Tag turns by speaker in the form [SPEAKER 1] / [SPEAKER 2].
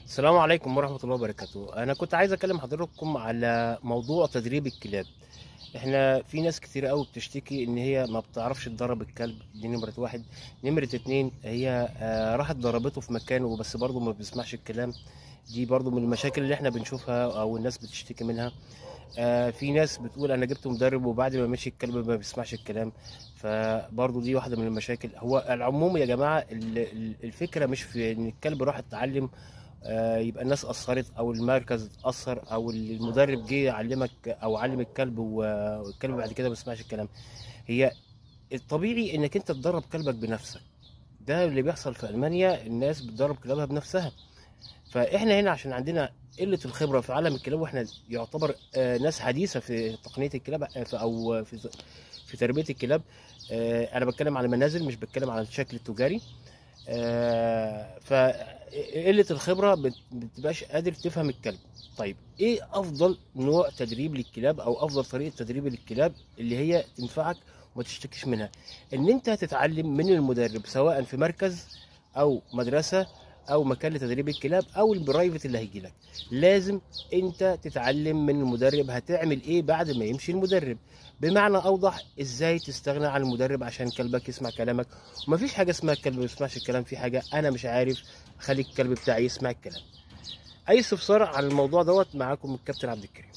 [SPEAKER 1] السلام عليكم ورحمة الله وبركاته. أنا كنت عايز أكلم حضراتكم على موضوع تدريب الكلاب. إحنا في ناس كتير قوي بتشتكي إن هي ما بتعرفش تدرب الكلب، دي نمرة واحد. نمرة اتنين، هي راحت ضربته في مكانه بس برضه ما بيسمعش الكلام. دي برضه من المشاكل اللي إحنا بنشوفها أو الناس بتشتكي منها. في ناس بتقول أنا جبت مدرب وبعد ما مشي الكلب ما بيسمعش الكلام، فبرضه دي واحدة من المشاكل. هو العموم يا جماعة الفكرة مش في إن الكلب راح اتعلم، يبقى الناس قصرت او المركز اتأثر او المدرب جه علمك او علم الكلب والكلب بعد كده ما بيسمعش الكلام. هي الطبيعي انك انت تدرب كلبك بنفسك، ده اللي بيحصل في المانيا، الناس بتدرب كلابها بنفسها. فاحنا هنا عشان عندنا قلة الخبرة في عالم الكلاب، واحنا يعتبر ناس حديثة في تقنية الكلاب، او في تربية الكلاب. انا بتكلم على المنازل، مش بتكلم على الشكل التجاري. فقلة الخبرة بتبقاش قادر تفهم الكلب. طيب ايه افضل نوع تدريب للكلاب او افضل طريقة تدريب للكلاب اللي هي تنفعك وما تشتكيش منها؟ ان انت تتعلم من المدرب، سواء في مركز او مدرسة او مكان لتدريب الكلاب او ال private اللي هيجي لك. لازم انت تتعلم من المدرب هتعمل ايه بعد ما يمشي المدرب. بمعنى اوضح، ازاي تستغنى عن المدرب عشان كلبك يسمع كلامك. ومفيش حاجة اسمها الكلب ما يسمعش الكلام، في حاجة انا مش عارف اخلي الكلب بتاعي يسمع الكلام. اي استفسار عن الموضوع دوت، معاكم الكابتن عبد الكريم.